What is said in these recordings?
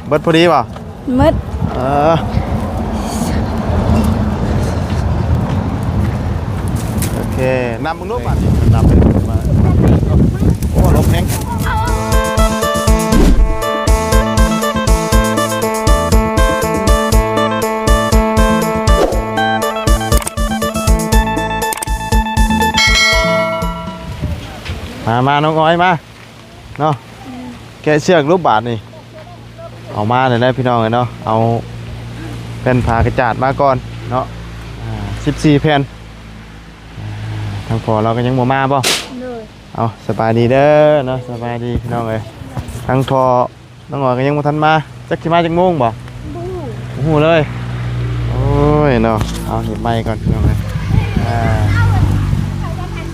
ເບິດພໍດີບໍ່? ໝົດ. ເອີ ໂອເຄ ນັບເບິ່ງດູບາດນີ້ ນັບເບິ່ງວ່າ ໂອ້ ລົມແຮງ. ມາ ມາ ນ້ອງອອຍ ມາ. ເນາະ ແກະເຊືອກລູກບາດນີ້ ເອົາມາແລ້ວພີ່ນ້ອງເອີຍເນາະ. ເອົາແຜ່ນຜ້າກະຈາດມາກ່ອນເນາະ ອ່າ ສິບສີ່ແຜ່ນ. ອ່າ ທາງພໍ່ລາວກໍຍັງບໍ່ມາບໍ່? ໂດຍ. ເອົາ ສະບາຍດີເດີເນາະ ສະບາຍດີພີ່ນ້ອງເອີຍ. ທາງພໍ່ນ້ອງອອຍກໍຍັງບໍ່ທັນມາ ຈັກຊິມາຈັກໂມງບໍ່? ບໍ່ຮູ້ ບໍ່ຮູ້ເລີຍ. ໂອ້ຍເນາະ ເອົາເຮັດໃໝ່ກ່ອນພີ່ນ້ອງເອີຍ. ອ່າ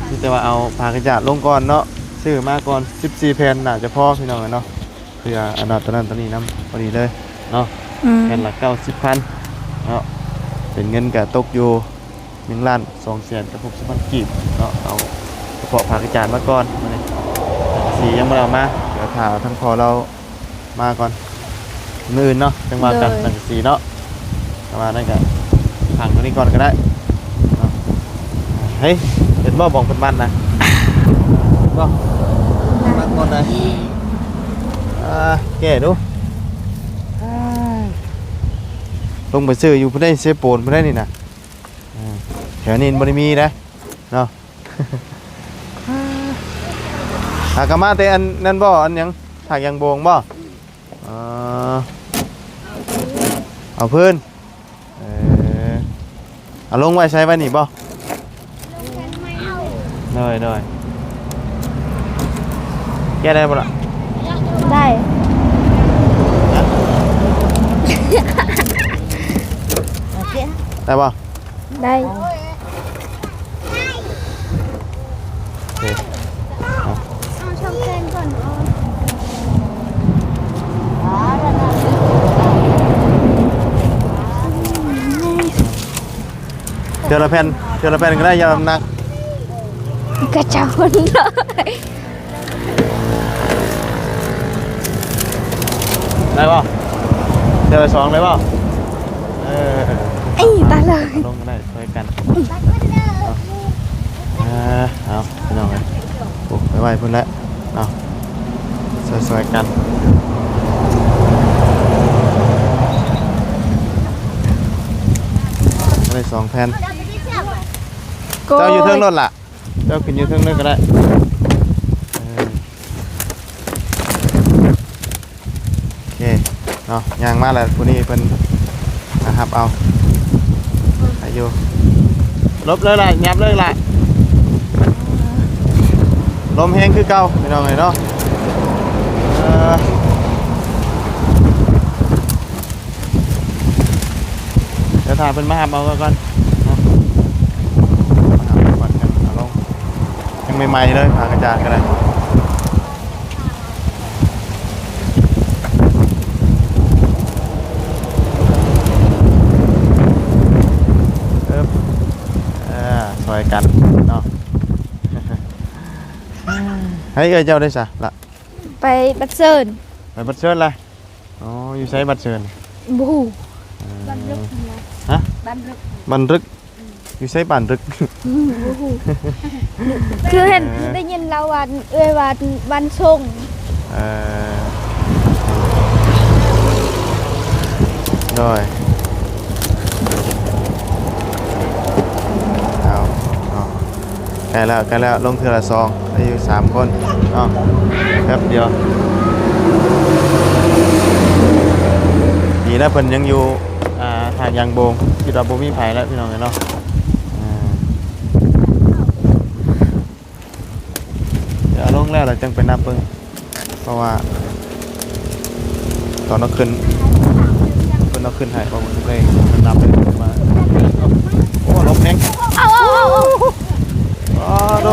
ມີແຕ່ວ່າເອົາຜ້າກະຈາດລົງກ່ອນເນາະ ຊື້ມາກ່ອນ ສິບສີ່ແຜ່ນ ໜ້າຈະພໍພີ່ນ້ອງເອີຍເນາະ. ເພື່ອອັນນັ້ນ ຕົວນັ້ນ ຕົວນີ້ນຳ ພໍດີເລີຍເນາະ. ອືມ ແຜ່ນລະເກົ້າສິບພັນເນາະ ເປັນເງິນກະຕົກຢູ່ໜຶ່ງລ້ານສອງແສນກັບຫົກສິບພັນກີບເນາະ. ເອົາສະເພາະຜ້າກະຈາດມາກ່ອນມື້ນີ້ ສັງກະສີຍັງບໍ່ໄດ້ເອົາມາ ດຽວຖ້າທາງພໍ່ລາວ ມາກ່ອນ ມື້ອື່ນເນາະ ຈັ່ງວ່າກັນ. ໂດຍ ສັງກະສີເນາະ ແຕ່ວ່ານັ້ນກະພັງຕົວນີ້ກ່ອນກໍໄດ້ເນາະ. ເຮີ້ຍ ເຫັນບໍ່ ບ່ອນເພິ່ນມັດນະ ເຫັນບໍ່ ມັດບ່ອນໃດ? ອ່າ ແກ້ດູ. ລົງໄປຊື້ຢູ່ພຸ້ນໃດ ເຊໂປນພຸ້ນໃດນີ້ນະ. ອ່າ ແຖວນີ້ມັນບໍ່ໄດ້ມີເດ້ເນາະ. ຫາກະມາແຕ່ອັນນັ້ນບໍ່ ອັນຫຍັງ ຖາກຢາງໂບງບໍ່? ເອີ ເອົາພື້ນ ເອີ ເອົາລົງໄວ້ໃສ ໄວ້ນີ້ບໍ່? ໂດຍ ໂດຍ ແກ້ໄດ້ບໍ່ລະ? ໄດ້ ຮະ? ໄດ້ບໍ່? ໄດ້ ໂອເຄ ເອົາ ເອົາຊ່ອງແຈ້ງກ່ອນເນາະ ເທື່ອລະແຜ່ນ ເທື່ອລະແຜ່ນກໍໄດ້ ຢ່າໜັກ ກະເຈົ້າເນາະ. ໄດ້ບໍ່? ເທື່ອລະສອງໄດ້ບໍ່? ເອີ ເອີ ຕາຍເລີຍ ລົງກໍໄດ້ ຊ່ວຍກັນເນາະ. ເອີ ເອົາ ພີ່ນ້ອງເອີຍ ໂອ້ ໄປໄວ້ພຸ້ນແຫຼະເນາະ ຊ່ວຍໆກັນ ໄດ້ສອງແຜ່ນ. ເຈົ້າຢູ່ເທິງໂລດລະ ເຈົ້າຂຶ້ນຢູ່ເທິງເລີຍກໍໄດ້ ເອີ ໂອເຄເນາະ ຍ່າງມາແລ້ວ ຜູ້ນີ້ເພິ່ນມາຮັບເອົາ ໃຫ້ຢູ່ ຫຼົບເລີຍລະ ຫຍັບເລີຍລະ ລົມແຮງຄືເກົ່າ ພີ່ນ້ອງເອີຍເນາະ. ເອີ ດຽວຖ້າເພິ່ນມາຮັບເອົາກ່ອນເນາະ ມາຮັບເອົາກ່ອນ ຍັງເອົາລົງ ຍັງໃໝ່ໆເລີຍ ຜ້າກະຈາດກໍໄດ້ ເອີ ຊ່ວຍກັນເນາະ. ໃຫ້ເອື້ອຍເຈົ້າໄດ້ຊະລະ ໄປບັດເຊີນ ໄປບັດເຊີນລະ. ອໍ ຢູ່ໃສບັດເຊີນ? ບໍ່ຮູ້ ເອີ ບ້ານລຶກຫັ້ນນະ ຮະ? ບ້ານລຶກ ບ້ານລຶກ ອືມ ຢູ່ໃສບ້ານລຶກ? ອືມ ບໍ່ຮູ້ ຄືເຫັນ ເອີ ໄດ້ຍິນລາວວ່າ ເອື້ອຍວ່າບ້ານຊົງ ເອີ ໂດຍ ເອົາ ເອົາ. ໃກ້ແລ້ວ ໃກ້ແລ້ວ ລົງເທື່ອລະສອງ ໄດ້ຢູ່ສາມຄົນເນາະ ແປັບດຽວ. ດີແລ້ວເພິ່ນຍັງຢູ່ ອ່າ ຫາດຢາງໂບງ ຄິດວ່າບໍ່ມີໃຜແລ້ວ ພີ່ນ້ອງເອີຍເນາະ. ອ່າ ດຽວລົງແລ້ວ ແລ້ວຈັ່ງໄປນັບເບິ່ງ ເພາະວ່າຕອນເຮົາຂຶ້ນ ເພິ່ນເອົາຂຶ້ນໃຫ້ ເພາະເພິ່ນໄດ້ ເພິ່ນນັບເລີຍວ່າ ໂອ້ ລົມແຮງ ເອົາ ເອົາ ເອົາ ເອົາ ອໍ ໂດ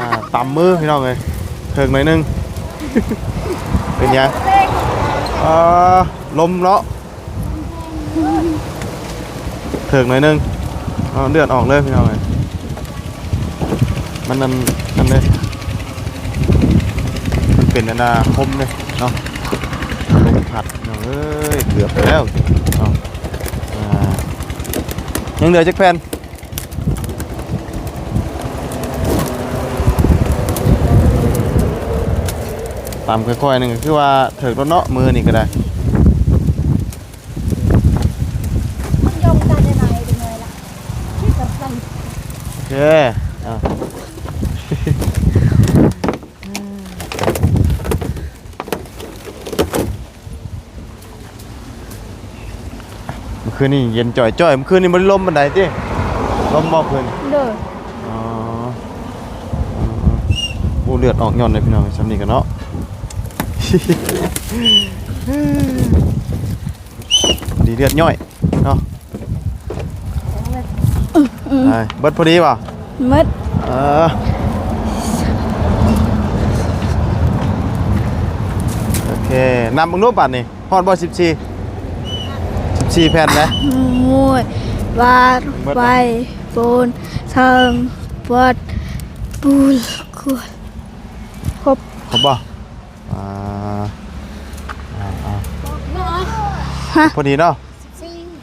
ອ່າ ຕຳມືພີ່ນ້ອງເອີຍ ເຖິງໜ້ອຍໜຶ່ງ ເປັນຫຍັງ? ອໍ ລົມເນາະ. ເຖິກໜ້ອຍໜຶ່ງ ເອົາເລືອດອອກເລີຍພີ່ນ້ອງເອີຍ ມັນອັນ ອັນເດ້ ມັນເປັນອັນນ່າຄົມເດ້ເນາະ. ຜັດ ພີ່ນ້ອງເອີຍ ເກືອບແລ້ວເນາະ. ອ່າ ຍັງເຫຼືອຈັກແຜ່ນ? ຕຳຄ່ອຍໆ ໜຶ່ງ ຄືວ່າເຖິກແລ້ວເນາະ ມື້ນີ້ກໍໄດ້. ໂອເຄ ອ່າ ມື້ຄືນນີ້ເຢັນຈ່ອຍໆ ມື້ຄືນນີ້ບໍ່ໄດ້ລົມປານໃດຕິ? ລົມບໍ່ຄືນ? ໂດຍ. ອໍ ໂອ້ ເລືອດອອກຍ້ອນເດ້ພີ່ນ້ອງ ຊ່ຳນີ້ກໍເນາະ ດີເລືອດຍ້ອຍເນາະ. ອືມ ໄປ ເບິດພໍດີບໍ່? ເບິດ. ເອີ ໂອເຄ ນັບເບິ່ງດູບາດນີ້ ຮອດບໍ່ ສິບສີ່? ສິບສີ່ແຜ່ນນະ. ໂອ້ຍ ບາດ ເບິດ ໄປ ໂຟນ ເທິງ ປອດ ປູນ ກວດ ຄົບ ຄົບບໍ່? ອ່າ ອ່າ ອ່າ ຮະ ພໍດີເນາະ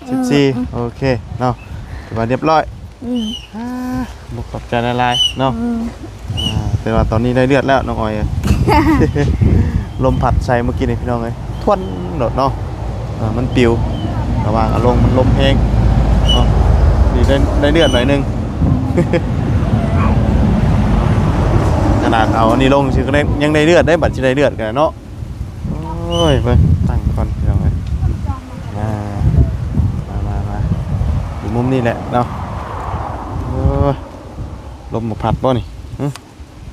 ສິບສີ່ ເອີ ໂອເຄເນາະ ຖືວ່າຮຽບຮ້ອຍ. ອືມ ອ່າ ບໍ່ຂອບໃຈຫຼາຍໆເນາະ. ອືມ ອ່າ ແຕ່ວ່າຕອນນີ້ໄດ້ເລືອດແລ້ວນ້ອງອອຍເອີຍ ລົມພັດໃສ່ເມື່ອກີ້ນີ້ພີ່ນ້ອງເອີຍ ທວນໂດດເນາະ. ເອີ ມັນປິວ ລະຫວ່າງເອົາລົງ ມັນລົມແຮງເນາະ ນີ້ໄດ້ ໄດ້ເລືອດໜ້ອຍໜຶ່ງ ຂະໜາດເອົາອັນນີ້ລົງຊື່ກໍໄດ້ ຍັງໄດ້ເລືອດໄດ້ ບັດຊິໄດ້ເລືອດກໍເນາະ. ໂອ້ຍ ເບິ່ງ ຕັ້ງກ່ອນພີ່ນ້ອງເອີຍ ມາ ມາ ມາ ມາ ຢູ່ມຸມນີ້ແຫຼະເນາະ. ໂອ້ຍ ລົມບໍ່ພັດບໍ່ນີ້? ຫຶ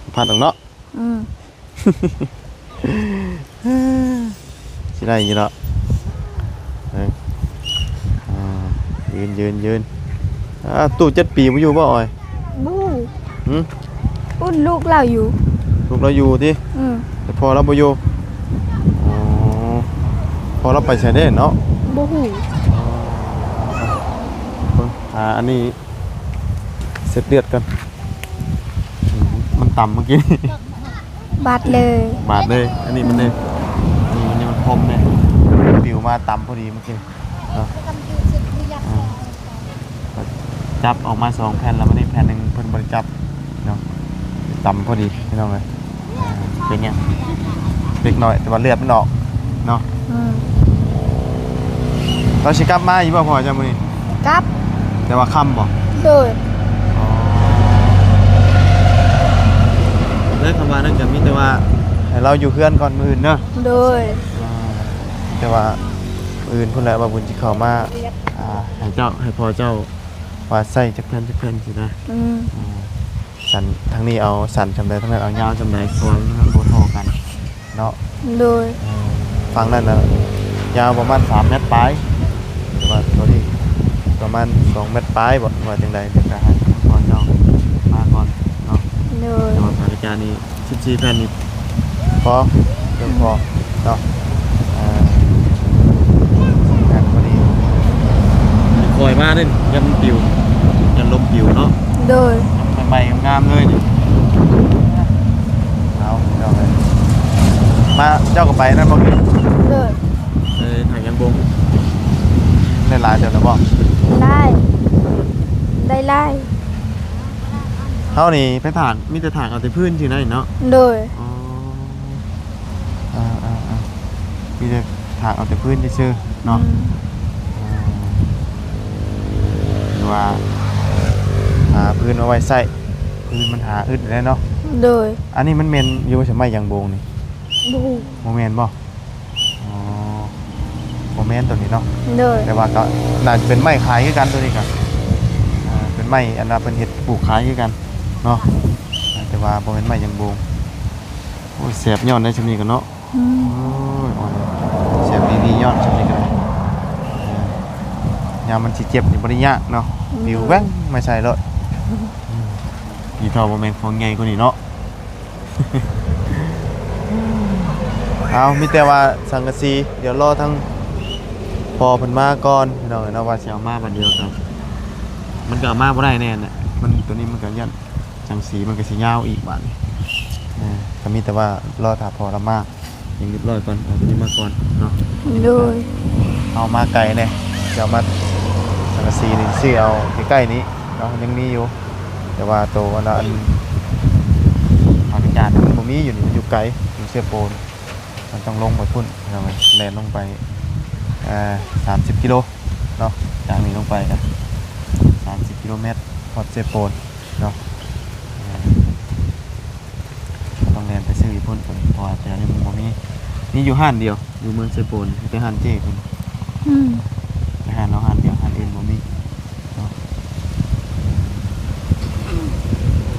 ບໍ່ພັດດອກເນາະ. ອືມ ຊິໄດ້ຢູ່ເນາະ. ເບິ່ງ ອ່າ ຢືນ ຢືນ ຢືນ. ອ່າ ຕູ້ເຈັດປີບໍ່ຢູ່ບໍ່ອອຍ? ບໍ່. ຫຶ ອຸ້ນລູກລາວຢູ່. ລູກລາວຢູ່ຕິ? ອືມ ແຕ່ພໍ່ລາວບໍ່ຢູ່. ອໍ ພໍ່ລາວໄປໃສເດ້ເນາະ? ບໍ່ຮູ້. ເບິ່ງ ອ່າ ອັນນີ້ ເຊັດເລືອດກ່ອນ. ອືມ ມັນຕຳເມື່ອກີ້ ບາດເລີຍ ບາດເລີຍ. ອັນນີ້ມັນເດ້ ອືມ ອັນນີ້ມັນຄົມເດ້ ປິວມາຕຳພໍດີເມື່ອກີ້ເນາະ. ອ່າ ຈັບອອກມາສອງແຜ່ນ ແລ້ວບັດນີ້ແຜ່ນໜຶ່ງເພິ່ນບໍ່ໄດ້ຈັບເນາະ ຕຳພໍດີພີ່ນ້ອງເອີຍ. ເປັນຫຍັງ? ເດັກນ້ອຍ ແຕ່ວ່າເລືອດມັນອອກເນາະ. ອືມ ເຈົ້າຊິກັບມາອີກບໍ່ພໍ່ເຈົ້າມື້ນີ້? ກັບ ແຕ່ວ່າຄ່ຳບໍ່? ໂດຍ. ອໍ ເລີຍຄຳວ່ານັ້ນກໍມີແຕ່ວ່າໃຫ້ລາວຢູ່ເຮືອນກ່ອນມື້ອື່ນເດີ. ໂດຍ. ອ່າ ແຕ່ວ່າມື້ອື່ນພຸ້ນແຫຼະ ວ່າບຸນຊິເຂົ້າມາ ອ່າ ໃຫ້ເຈົ້າ ໃຫ້ພໍ່ເຈົ້າວ່າໃຊ້ຈັກແຜ່ນ ຈັກແຜ່ນຊີ້ນະ. ອືມ ອ່າ ສັນທາງນີ້ເອົາ ສັນຊ່ຳໃດ ທາງນັ້ນເອົາຍາວຊ່ຳໃດ ເພາະວ່າມັນບໍ່ທໍ່ກັນເນາະ. ໂດຍ. ເອີ ຝັ່ງນັ້ນນະຍາວປະມານສາມແມັດປາຍ ແຕ່ວ່າຕົວນີ້ປະມານສອງແມັດປາຍບໍ ວ່າຈັ່ງໃດ ດຽວກະໃຫ້ພໍ່ເຈົ້າມາກ່ອນເນາະ. ໂດຍ. ແຕ່ວ່າພະອາຈານນີ້ ສິບສີ່ແຜ່ນນີ້ພໍ ພຽງພໍເນາະ. ເອີ ແມ່ນພໍດີ ຄ່ອຍມາເດ້ ຢ້ານມັນປິວ ຢ້ານລົມປິວເນາະ. ໂດຍ. ໃໝ່ໆ ງາມໆ ເລີຍນີ້. ເອົາ ເຈົ້າໄປ ມາ ເຈົ້າກໍໄປນັ້ນບໍ່? ໂດຍ. ໄປຖາງຍາງບົງ ໄດ້ຫຼາຍເຕີບແລ້ວບໍ່? ໄດ້ ໄດ້ຫຼາຍ. ເຮົານີ້ໄປຖາງ ມີແຕ່ຖາງເອົາແຕ່ພື້ນຊື່ນັ້ນເນາະ. ໂດຍ. ອໍ ອ່າໆໆ ມີແຕ່ຖາງເອົາແຕ່ພື້ນຊື່ໆເນາະ. ອືມ ອ່າ ຫຼືວ່າຫາພື້ນມາໄວ້ໃຊ້ ພື້ນມັນຫາອຶດແຫຼະເນາະ. ໂດຍ. ອັນນີ້ມັນແມ່ນຢູ່ໃສ ໄມ້ຢາງບົງນີ້? ບໍ່ຮູ້. ບໍ່ແມ່ນບໍ່? ອໍ ບໍ່ແມ່ນຕົວນີ້ເນາະ. ໂດຍ. ແຕ່ວ່າກໍໜ້າຈະເປັນໄມ້ຂາຍຄືກັນ ຕົວນີ້ກໍ ອ່າ ເປັນໄມ້ອັນວ່າເພິ່ນເຮັດປູກຂາຍຄືກັນເນາະ ອ່າ ແຕ່ວ່າບໍ່ແມ່ນໄມ້ຢາງບົງ. ໂອ້ຍ ແສບຍ້ອນໄດ້ຊ່ຳນີ້ກໍເນາະ. ອືມ ໂອ້ຍ ແສບດີໆ ຍ້ອນຊ່ຳນີ້ກໍໄດ້. ອ່າ ຍາມມັນຊິເຈັບນີ້ບໍ່ໄດ້ຍາກເນາະ. ໂດຍ. ປິວແວ່ງມາໃສ່ໂລດ. ອືມ ດີເທົ່າບໍ່ແມ່ນຂອງໃຫຍ່ກວ່ານີ້ເນາະ. ເອົາ ມີແຕ່ວ່າສັງກະສີ ດຽວລໍທາງພໍ່ເພິ່ນມາກ່ອນ ພີ່ນ້ອງເອີຍເນາະ ວ່າຊິເອົາມາບາດດຽວກັນ ມັນກໍເອົາມາບໍ່ໄດ້ແນ່ນະ ມັນ ຕົວນີ້ມັນກໍຢ້ານສັງກະສີມັນກໍຊິຍາວອີກບາດນີ້. ເອີ ກໍມີແຕ່ວ່າລໍຖ້າພໍ່ລາວມາ ຍັງຮຽບຮ້ອຍກ່ອນ ເອົາໂຕນີ້ມາກ່ອນເນາະ. ໂດຍ. ເອົາມາໄກແດ່ ຈະເອົາມາສັງກະສີນີ້ ຊື້ເອົາໃກ້ໆນີ້ເນາະ ຍັງມີຢູ່ ແຕ່ວ່າໂຕອັນນັ້ນ ອັນ ພາກກະຈາດມັນບໍ່ມີຢູ່ນີ້ ມັນຢູ່ໄກ ຢູ່ເຊໂປນ ມັນຕ້ອງລົງໄປພຸ້ນພີ່ນ້ອງເອີຍ ແລ່ນລົງໄປ ເອີ ສາມສິບກິໂລເນາະ ຈາກນີ້ລົງໄປກະສາມສິບກິໂລແມັດ ຮອດເຊໂປນເນາະ ເອີ ກໍຕ້ອງແລ່ນໄປຊື້ຢູ່ພຸ້ນ ເພາະວ່າແຖວນີ້ມັນບໍ່ມີ ມີຢູ່ຮ້ານດຽວ ຢູ່ເມືອງເຊໂປນ ມີແຕ່ຮ້ານເຈ້ເພິ່ນ ອືມ ແຕ່ຮ້ານລາວຮ້ານດຽວ ຮ້ານອື່ນບໍ່ມີເນາະ.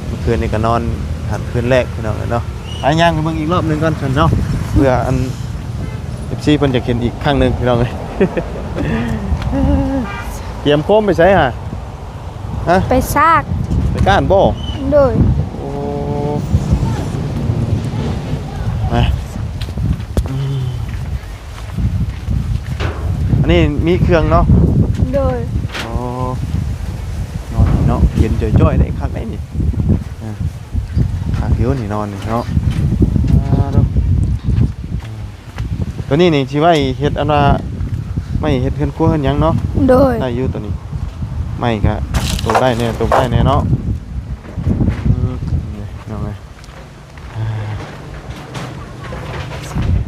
ເມື່ອຄືນນີ້ກໍນອນຫັ້ນຄືນແລກພີ່ນ້ອງເອີຍເນາະ. ໄປຍ່າງໄປເບິ່ງອີກລອບໜຶ່ງກ່ອນຊັ້ນເນາະ ເພື່ອອັນ ເອັຟຊີ ເພິ່ນຢາກເຫັນອີກຄັ້ງໜຶ່ງພີ່ນ້ອງເອີຍ. ຕຽມໂຄມໄປໃສຫະ? ຮະ? ໄປຊາກ ໄປກ້ານບໍ່? ໂດຍ. ໂອ້ ມາ ອືມ ອັນນີ້ມີເຄື່ອງເນາະ? ໂດຍ. ອໍ ນອນນີ້ເນາະ ເຢັນຈ່ອຍໆ ໄດ້ຄັກໄດ໋ນີ້ ເອີ ຄັກຢູ່ນີ້ນອນນີ້ເນາະ. ອ່າ ໂຕນີ້ນີ້ຊິໄວ້ເຮັດອັນວ່າ ໄມ້ເຮັດເຮືອນຄົວເຮືອນຫຍັງເນາະ? ໂດຍ. ໄດ້ຢູ່ໂຕນີ້ ໄມ້ກະຕົກໄດ້ແດ່ ຕົກໄດ້ແດ່ເນາະ. ອືມ ນີ້ເນາະ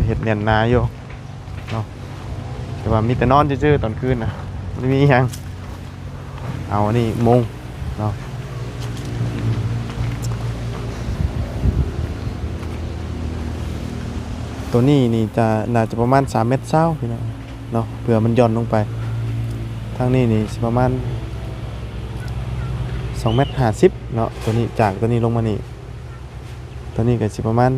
ເຮັດແໜ້ນໜາຢູ່ເນາະ ແຕ່ວ່າມີແຕ່ນອນຊື່ໆ ຕອນຄືນນະ ບໍ່ໄດ້ມີຫຍັງ. ເອົາອັນນີ້ມຸງເນາະ ໂຕນີ້ນີ້ຈະ ໜ້າຈະປະມານສາມແມັດຊາວພີ່ນ້ອງເນາະ ເພື່ອມັນຢ່ອນລົງໄປ. ທາງນີ້ນີ້ຊິປະມານສອງແມັດຫ້າສິບເນາະ ໂຕນີ້ ຈາກໂຕນີ້ລົງມານີ້ ໂຕນີ້ກໍຊິປະມານ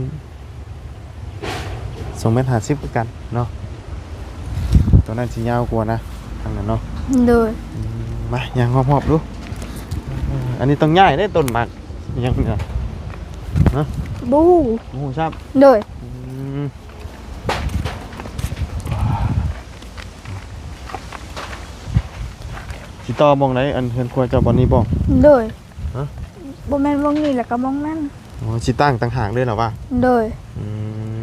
ສອງແມັດຫ້າສິບຄືກັນເນາະ ໂຕນັ້ນຊິຍາວກວ່ານະ ທາງນັ້ນເນາະ. ໂດຍ. ອືມ ມາຍ່າງຮອບໆ ດູ ອັນນີ້ຕ້ອງຍ້າຍເດ້ ຕົ້ນໝາກຫຍັງນີ້ນະ ຮະ? ບໍ່ຮູ້ ບໍ່ຮູ້ຊ້ຳ. ໂດຍ. ອືມ ຊິຕໍ່ໝ່ອງໃດ ອັນເຮືອນຄົວເຈົ້າ ບ່ອນນີ້ບໍ່? ໂດຍ. ຮະ? ບໍ່ແມ່ນໝ່ອງນີ້ ແລ້ວກໍໝ່ອງນັ້ນ. ອໍ ຊິຕັ້ງຕ່າງຫາກເລີຍລະຫວາ? ໂດຍ. ອື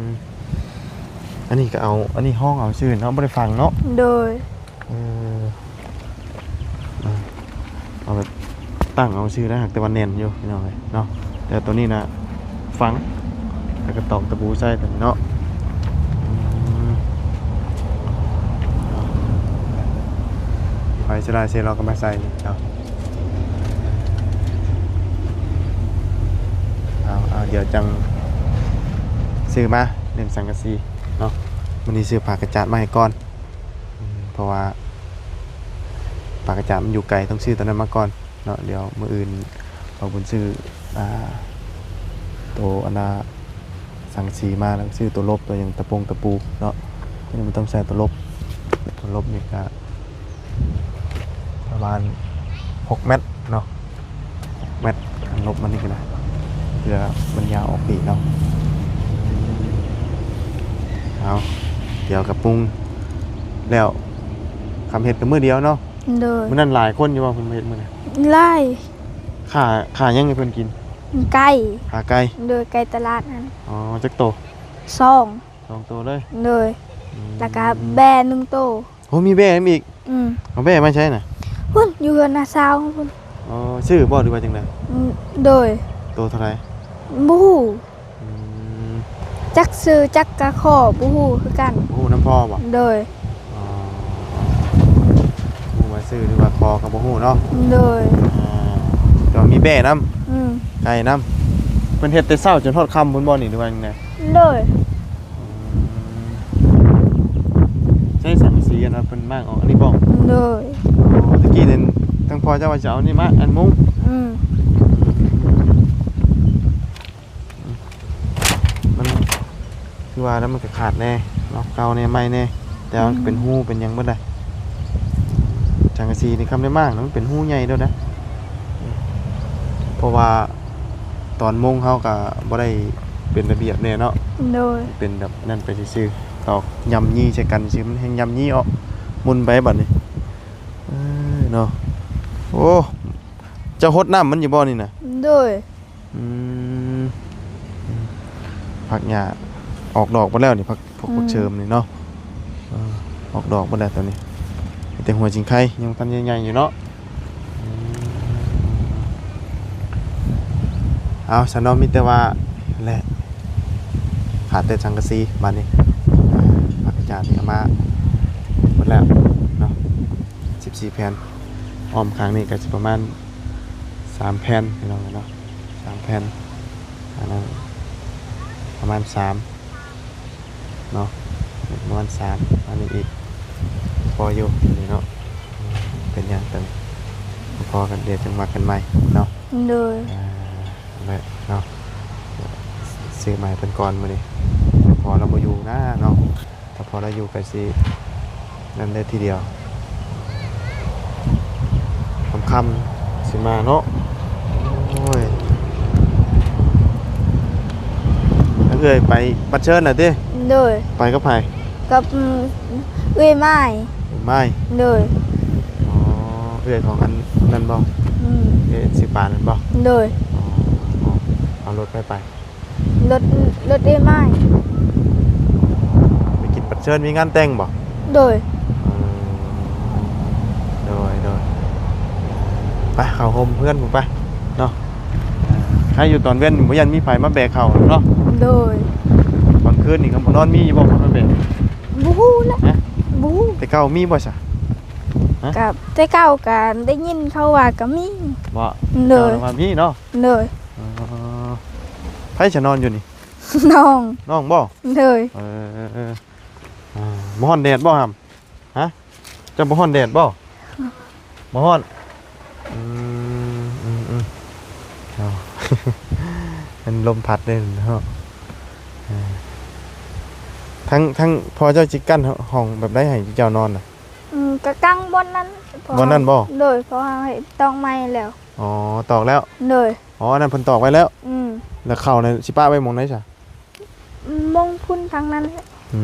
ມ ອັນນີ້ກໍເອົາ ອັນນີ້ຮອງເອົາຊື່ເນາະ ບໍ່ໄດ້ຝັງເນາະ. ໂດຍ. ເອີ ເອົາແບບຕັ້ງເອົາຊື່ນະ ຫາກແຕ່ວ່າແໜ້ນຢູ່ພີ່ນ້ອງເອີຍເນາະ ແຕ່ໂຕນີ້ນະ ຝັງ ແລ້ວກໍຕອກຕະປູໃສ່ຕົວນີ້ເນາະ. ອືມ ໄຟສະໄລເຊລອກກໍມາໃສ່ເນາະ. ເອົາ ເອົາ ດຽວຈັ່ງຊື້ມາເລື່ອງສັງກະສີເນາະ. ມື້ນີ້ຊື້ຜ້າກະຈາດມາໃຫ້ກ່ອນ ອືມ ເພາະວ່າຜ້າກະຈາດມັນຢູ່ໄກ ຕ້ອງຊື້ຕົວນັ້ນມາກ່ອນເນາະ. ດຽວມື້ອື່ນ ບ່າວບຸນຊື້ ອ່າ ໂຕອັນນ່າ ສັງກະສີມາ ແລ້ວຊື້ຕົວລົບ ຕົວຫຍັງ ຕະປົງຕະປູເນາະ. ຕົວນີ້ມັນຕ້ອງໃສ່ຕົວລົບ ຕົວລົບນີ້ກະປະມານຫົກແມັດເນາະ ຫົກແມັດ ອັນລົບມັນນີ້ກະໄດ້ ເພື່ອມັນຍາວອອກປີກເນາະ. ເອົາ ດຽວກະປຸງແລ້ວ ຄຳເຮັດກະມື້ດຽວເນາະ. ໂດຍ. ມື້ນັ້ນຫຼາຍຄົນຢູ່ບໍ່ ເພິ່ນມາເຮັດມື້ນັ້ນ? ຫຼາຍ. ຂ້າ ຂ້າຫຍັງໃຫ້ເພິ່ນກິນ? ໄກ່. ຂ້າໄກ່? ໂດຍ ໄກ່ຕະຫຼາດຫັ້ນ. ອໍ ຈັກໂຕ? ສອງ. ສອງໂຕເລີຍ? ໂດຍ. ອືມ ແລ້ວກະແບ້ໜຶ່ງໂຕ. ໂອ້ ມີແບ້ນຳອີກ? ອືມ ເອົາແບ້ມາໃສນະ? ພຸ້ນ ຢູ່ເຮືອນນ້າສາວພຸ້ນ. ອໍ ຊື້ບໍ່ ຫຼືວ່າຈັ່ງໃດ? ອືມ ໂດຍ. ໂຕເທົ່າໃດ? ບໍ່ຮູ້. ອືມ ຈັກຊື້ຈັກກະຂໍ ບໍ່ຮູ້ຄືກັນ. ບໍ່ຮູ້ນຳພໍ່ບໍ່? ໂດຍ. ອໍ ບໍ່ຮູ້ວ່າຊື້ຫຼືວ່າຂໍກໍບໍ່ຮູ້ເນາະ. ໂດຍ. ອ່າ ແຕ່ວ່າມີແບ້ນຳ. ອືມ ໄກ່ນຳ. ເພິ່ນເຮັດແຕ່ເຊົ້າຈົນຮອດຄ່ຳພຸ້ນບໍ່ນີ້ ຫຼືວ່າຈັ່ງໃດ? ໂດຍ. ອືມ ໃຊ້ສັງກະສີອັນວ່າເພິ່ນມ້າງອອກອັນນີ້ບໍ່? ໂດຍ. ອໍ ຕະກີ້ນັ້ນທາງພໍ່ເຈົ້າວ່າຈະເອົານີ້ມາອັນມຸງ. ອືມ ມັນຄືວ່າແລ້ວ ມັນກໍຂາດແດ່ເນາະ ເກົ່າແດ່ໃໝ່ແດ່ ແຕ່ວ່າມັນກໍເປັນ ອືມ ຮູເປັນຫຍັງເບິດລະ. ສັງກະສີນີ້ຄຳໄດ້ມາກນະ ມັນເປັນຮູໃຫຍ່ໂດດນະ ເພາະວ່າຕອນມຸງເຮົາກໍບໍ່ໄດ້ເປັນລະບຽບແດ່ເນາະ. ໂດຍ. ເປັນແບບນັ້ນໄປຊື່ໆ ຕອກຫຍ້ຳຢີ້ໃສ່ກັນຊື່ ມັນແຮ່ງຫຍ້ຳຢີ້ອອກ ໝຸ່ນໄປບັດນີ້. ເອີເນາະ. ໂອ້ ເຈົ້າຫົດນ້ຳມັນຢູ່ບໍ່ນີ້ນະ? ໂດຍ. ອືມ ຜັກຫຍ້າ ອອກດອກເບິດແລ້ວນີ້ ຜັກ ພວກ ອືມ ຜັກເສີມນີ້ເນາະ. ເອີ ອອກດອກເບິດແລ້ວຕອນນີ້ ມີແຕ່ຫົວຈິງໄຄຍັງບໍ່ທັນໃຫຍ່ໆຢູ່ເນາະ. ອືມ ເອົາ ຊັ້ນເນາະ ມີແຕ່ວ່າແຫຼະ ຂາດແຕ່ສັງກະສີບາດນີ້. ອ່າ ຜັກກາດນີ້ເອົາມາໝົດແລ້ວເນາະ ສິບສີ່ແຜ່ນ ອ້ອມຂ້າງນີ້ກໍຊິປະມານສາມແຜ່ນ ພີ່ນ້ອງເນາະ ສາມແຜ່ນ. ອັນນັ້ນປະມານສາມເນາະ ປະມານສາມ ອັນນີ້ອີກພໍຢູ່ນີ້ເນາະ. ເປັນຫຍັງຈັ່ງບໍ່ພໍກັນ ດຽວຈັ່ງວ່າກັນໃໝ່ເນາະ. ໂດຍ ອ່າ ແຫຼະເນາະ ຊື້ໃໝ່ເພິ່ນກ່ອນມື້ນີ້ ພໍ່ລາວບໍ່ຢູ່ນະເນາະ. ຖ້າພໍ່ລາວຢູ່ກໍຊິນັ້ນເລີຍທີດຽວ ຄ່ຳໆ ຊິມາເນາະ. ໂອ້ຍ ທາງເອື້ອຍໄປບັດເຊີນນະຕິ? ໂດຍ ໄປກັບໃຜ? ກັບ ອືມ ເອື້ອຍໝ້າຍ. ເອື້ອຍໝ້າຍ? ໂດຍ ອໍ ເອື້ອຍຂອງອັນນັ້ນບໍ່? ອືມ ເອື້ອຍຊື່ປານນັ້ນບໍ່? ໂດຍ ອໍ ເອົາລົດໃຜໄປ? ລົດ ລົດເອື້ອຍໝ້າຍ. ໄປກິນບັດເຊີນ ມີງານແຕ່ງບໍ່? ໂດຍ ເອີ ໂດຍ ໂດຍ ໄປເຂົ້າໂຮມເຮືອນພຸ້ນໄປເນາະ. ໃຄຢູ່ຕອນເວັນບໍ່ຢ້ານມີໃຜມາແບກເຂົ້າເນາະ. ໂດຍ ຕອນຄືນນີ້ກໍບໍ່ນອນ ມີຢູ່ບໍ່ຄົນມາແບກ? ບໍ່ຮູ້ແຫຼະ ຮະ? ບໍ່ຮູ້. ແຕ່ເກົ່າມີບໍ່ຊະ? ຮະ? ກໍແຕ່ເກົ່າກໍໄດ້ຍິນເຂົາວ່າກໍມີ. ບໍ່? ໂດຍ ເຈົ້າວ່າມີເນາະ. ໂດຍ ອໍ ໃຜຈະນອນຢູ່ນີ້? ນ້ອງ ນ້ອງບໍ່? ໂດຍ ເອີ ອ່າ ບໍ່ຮ້ອນແດດບໍ່ຫຳ? ຮະ? ເຈົ້າບໍ່ຮ້ອນແດດບໍ່? ບໍ່ຮ້ອນ. ອືມ ອືມ ອືມ ເອົາ ມັນລົມພັດເດ້ເນາະ. ເອີ ທັງ ທັງພໍ່ເຈົ້າຊິກັ້ນຫ້ອງແບບໃດໃຫ້ເຈົ້ານອນນະ? ອືມ ກະກາງບ່ອນນັ້ນ ບ່ອນນັ້ນບໍ່? ໂດຍ ເພາະເຮົາເຮັດຕອກໃໝ່ແລ້ວ. ອໍ ຕອກແລ້ວ? ໂດຍ ອໍ ອັນນັ້ນເພິ່ນຕອກໄວ້ແລ້ວ. ອືມ ແລ້ວເຂົ້ານັ້ນຊິປະໄວ້ໝ່ອງໃດຊະ? ໝ່ອງພຸ້ນທາງນັ້ນແຫຼະ. ອື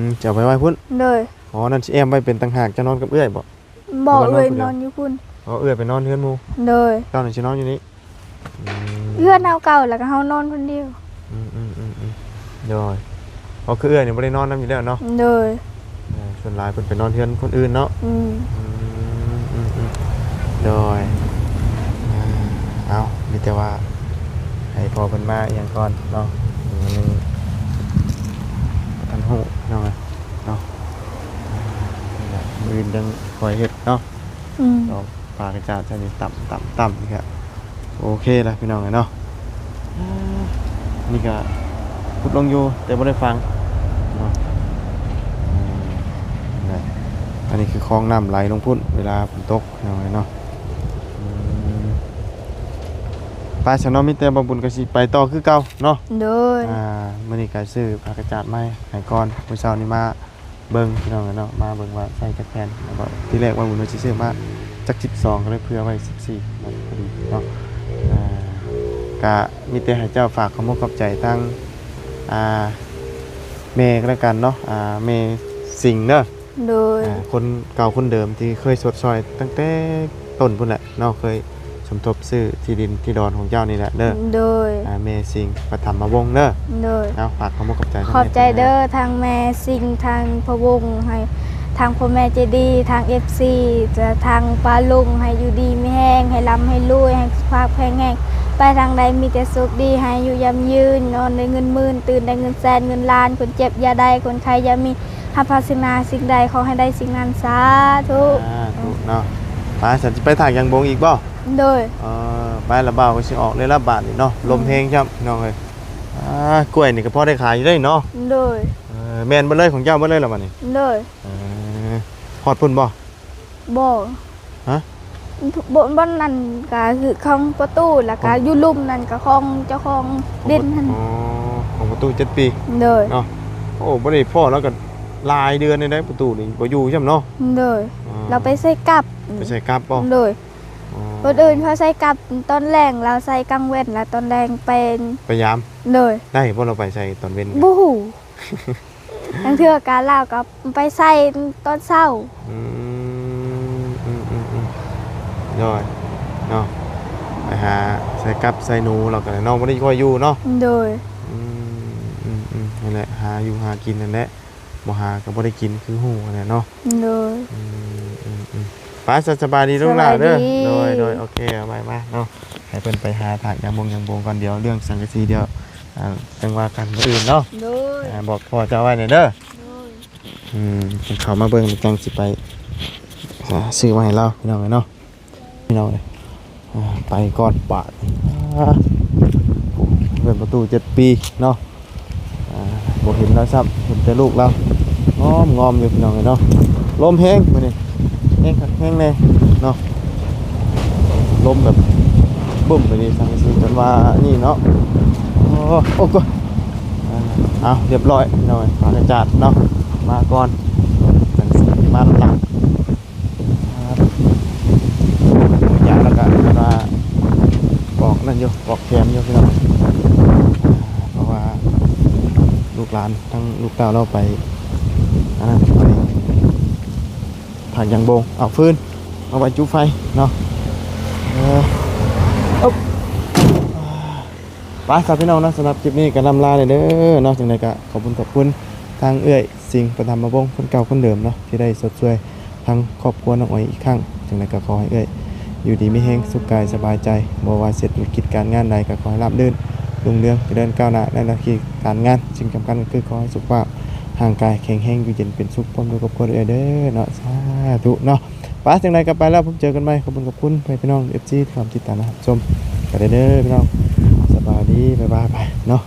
ມ ຈະເອົາໄປໄວ້ພຸ້ນ? ໂດຍ ອໍ ນັ້ນຊິແອ້ມໄວ້ເປັນຕ່າງຫາກ ເຈົ້ານອນກັບເອື້ອຍບໍ່? ບໍ່ ເອື້ອຍນອນຢູ່ພຸ້ນ. ອໍ ເອື້ອຍໄປນອນເຮືອນໝູ່. ໂດຍ ເຈົ້ານີ້ຊິນອນຢູ່ນີ້. ອືມ ເຮືອນເຮົາເກົ່າ ແລ້ວກໍເຮົານອນຄົນດຽວ. ອືມ ອືມ ອືມ ອືມ ໂດຍ ອໍ ຄືເອື້ອຍນີ້ບໍ່ໄດ້ນອນນຳຢູ່ແລ້ວເນາະ. ໂດຍ ເອີ ສ່ວນຫຼາຍເພິ່ນໄປນອນເຮືອນຄົນອື່ນເນາະ. ອືມ ອືມ ອືມ ອືມ ໂດຍ ເອົາ ມີແຕ່ວ່າໃຫ້ພໍ່ເພິ່ນມາອີ່ຫຍັງກ່ອນເນາະ. ອືມ ບໍ່ທັນຮູ້ເນາະ ເນາະ ນີ້ແຫຼະ ມື້ອື່ນຈັ່ງຄ່ອຍເຮັດເນາະ. ອືມ ເອົາ ປາກະຈາດໃສ່ນີ້ ຕຳ ຕຳ ຕຳ ນີ້ກະໂອເຄລະ ພີ່ນ້ອງເອີຍເນາະ. ນີ້ກະຂຸດລົງຢູ່ ແຕ່ບໍ່ໄດ້ຝັງເນາະ. ອືມ ອັນນີ້ຄືຄອງນ້ຳໄຫຼລົງພຸ້ນ ເວລາຝົນຕົກ ພີ່ນ້ອງເອີຍເນາະ. ອືມ ໄປຊະເນາະ ມີແຕ່ບ່າວບຸນກໍຊິໄປຕໍ່ຄືເກົ່າເນາະ. ໂດຍ ອ່າ ມື້ນີ້ກໍຊື້ຜ້າກະຈາດມາໃຫ້ກ່ອນ ມື້ເຊົ້ານີ້ມາ ເບິ່ງ ພີ່ນ້ອງເອີຍເນາະ ມາເບິ່ງວ່າໃສ່ຈັກແຜ່ນ ແລ້ວກໍທີແລກວ່າບຸນວ່າຊິຊື້ມາຈັກສິບສອງ ກໍເລີຍເຜື່ອໄວ້ສິບສີ່ ພໍດີເນາະ. ອ່າ ກະມີແຕ່ໃຫ້ເຈົ້າຝາກຂອບມຸກຂອບໃຈທາງ ອ່າ ແມ່ກໍແລ້ວກັນເນາະ ອ່າ ແມ່ສິງເດີ. ໂດຍ ອ່າ ຄົນເກົ່າຄົນເດີມທີ່ເຄີຍຊົດຊ່ອຍຕັ້ງແຕ່ຕົ້ນພຸ້ນແຫຼະເນາະ ເຄີຍ ສົມທົບຊື້ທີ່ດິນທີ່ດອນຂອງເຈົ້ານີ້ແຫຼະເດີ. ໂດຍ ອ່າ ແມ່ສິງປະຖຳມະວົງເດີ. ໂດຍ ເອົາ ຝາກຄຳຂອບໃຈ ຂອບໃຈເດີ ທາງແມ່ສິງ ທາງພໍ່ວົງ ໃຫ້ທາງພໍ່ແມ່ໃຈດີ ທາງເອັຟຊີ ຈະທາງປ້າລຸງ ໃຫ້ຢູ່ດີມີແຮງ ໃຫ້ລ່ຳໃຫ້ລວຍ ໃຫ້ສຸຂະພາບແຂງແຮງ ໄປທາງໃດມີແຕ່ໂຊກດີ ໃຫ້ອາຍຸຍາມຍືນ ນອນໄດ້ເງິນໝື່ນ ຕື່ນໄດ້ເງິນແສນເງິນລ້ານ ຄົນເຈັບຢ່າໄດ້ ຄົນໄຂ້ຢ່າມີ ຮັບພາສະໜາສິ່ງໃດ ຂໍໃຫ້ໄດ້ສິ່ງນັ້ນ ສາທຸ ສາທຸເນາະ. ໄປ ສັນຊິໄປຖາກຢາງບົງອີກບໍ່? ໂດຍ ເອີ ໄປລະ ບ່າວກໍຊິອອກເລີຍລະບາດນີ້ເນາະ. ອືມ ລົມແຮງຊ້ຳ ພີ່ນ້ອງເອີຍ. ອ່າ ກ້ວຍນີ້ກໍພໍໄດ້ຂາຍຢູ່ເດ້ເນາະ. ໂດຍ ເອີ ແມ່ນເບິດເລີຍ ຂອງເຈົ້າເບິດເລີຍລະບາດນີ້? ໂດຍ ເອີ ຮອດພຸ້ນບໍ່? ບໍ່ ຮະ? ບ່ອນນັ້ນກະຄືຂອງປະຕູ ແລ້ວກະ ຂອງ ຢູ່ລຸ່ມນັ້ນກະຂອງເຈົ້າຂອງດິນຫັ້ນ. ອໍ ຂອງປະຕູເຈັດປີ. ໂດຍ ເນາະ. ໂອ້ ບໍ່ໄດ້ພໍ້ລາວກະຫຼາຍເດືອນແລ້ວໃດ໋ ປະຕູນີ້ບໍ່ຢູ່ຊ້ຳເນາະ. ໂດຍ ອໍ ລາວໄປໃສ່ກັບ. ໄປໃສ່ກັບບໍ່? ໂດຍ ອໍ ຄົນອື່ນເຂົາໃສ່ກັບຕອນແລງ ລາວໃສ່ກາງເວັນ ລະຕອນແລງໄປ ໄປຢາມ. ໂດຍ ໄດ້ບໍ່ລາວໄປໃສ່ຕອນເວັນ? ບໍ່ຮູ້. ລາງເທື່ອກະລາວກໍໄປໃສ່ຕອນເຊົ້າ. ອືມ ອືມ ອືມ ອືມ ໂດຍ ເນາະ ໄປຫາໃສ່ກັບໃສ່ໜູ ແລ້ວກໍນ້ອງບໍ່ໄດ້ຄ່ອຍຢູ່ເນາະ. ໂດຍ ອືມ ອືມ ອືມ ນັ້ນແຫຼະ ຫາຢູ່ຫາກິນນັ້ນແຫຼະ ບໍ່ຫາກໍບໍ່ໄດ້ກິນຄືຮູ້ຫັ້ນແຫຼະເນາະ. ໂດຍ ອືມໆໆ ໄປ ສະ ສະບາຍດີລູກຫຼານເດີ. ສະບາຍດີ ໂດຍໆ ໂອເຄ ເອົາໄວ້ມາເນາະ ໃຫ້ເພິ່ນໄປຫາຖາກຢາງບົງຢາງບົງກ່ອນ ດຽວເລື່ອງສັງກະສີ ດຽວ ອ່າ ຈັ່ງວ່າກັນມື້ອື່ນເນາະ. ໂດຍ ອ່າ ບອກພໍ່ເຈົ້າໄວ້ແດ່ເດີ. ໂດຍ ອືມ ເພິ່ນເຂົ້າມາເບິ່ງ ຈັງຊິໄປ ອ່າ ຊື້ມາໃຫ້ລາວ ພີ່ນ້ອງເອີຍເນາະ. ພີ່ນ້ອງເອີຍ ອ່າ ໄປກ່ອນບາດ ອ່າ ເປັນປະຕູເຈັດປີເນາະ. ອ່າ ບໍ່ເຫັນລາວຊ້ຳ ເຫັນແຕ່ລູກລາວ ງອມໆຢູ່ ພີ່ນ້ອງເອີຍເນາະ. ລົມແຮງມື້ນີ້ ແຮງຄັກແຮງແນ່ເນາະ ລົມແບບບຶ້ມໄປນີ້ ສັງກະສີຈົນວ່ານີ້ເນາະ. ໂອ້ ໂອ້ ໂອ້ ອ່າ ເອົາ ຮຽບຮ້ອຍ ພີ່ນ້ອງເອີຍ ພາກອາຈານເນາະ ມາກ່ອນ ສັງກະສີມານຳຫຼັງ. ຢາກແລ້ວກະເພິ່ນວ່າປອກນັ້ນຢູ່ ປອກແຂນຢູ່ ພີ່ນ້ອງ ເພາະວ່າລູກຫຼານທັງລູກເຕົ້າລາວໄປ ອັນນັ້ນ ໄປຖາກຢາງບົງ ເອົາຟືນມາໄວ້ຈຸໄຟເນາະ. ເອີ ອຶບ ໄປຊະ ພີ່ນ້ອງເນາະ ສຳລັບຄລິບນີ້ກໍລ່ຳລາແດ່ເດີເນາະ. ຈັ່ງໃດກໍຂອບຄຸນ ຂອບຄຸນທາງເອື້ອຍ ສິງ ປະຖຳມະວົງ ຄົນເກົ່າຄົນເດີມເນາະ ທີ່ໄດ້ຊົດຊ່ວຍທາງຄອບຄົວນ້ອງອອຍອີກຄັ້ງ. ຈັ່ງໃດກໍຂໍໃຫ້ເອື້ອຍຢູ່ດີມີແຮງ ສຸກກາຍສະບາຍໃຈ, ບໍ່ວ່າເສດຖະກິດການງານໃດກໍຂໍໃຫ້ລາບລື່ນ ຮຸ່ງເຮືອງ ຈະເລີນກ້າວໜ້າໃນໜ້າທີ່ການງານ. ສິ່ງສຳຄັນກໍຄືຂໍໃຫ້ສຸຂະພາບຮ່າງກາຍແຂງແຮງ ຢູ່ເຢັນເປັນສຸກ ພ້ອມດ້ວຍຄອບຄົວເອື້ອຍເດີເນາະ. ສາທຸເນາະ. ໄປ ຈັ່ງໃດກໍໄປແລ້ວ ພົບເຈີກັນໃໝ່. ຂອບຄຸນຂອບຄຸນພໍ່ແມ່ພີ່ນ້ອງ ເອັຟຊີ ທີ່ຕິດຕາມຮັບຊົມກັນເດີພີ່ນ້ອງ. ສະບາຍດີ ບາຍບາຍ ໄປເນາະ.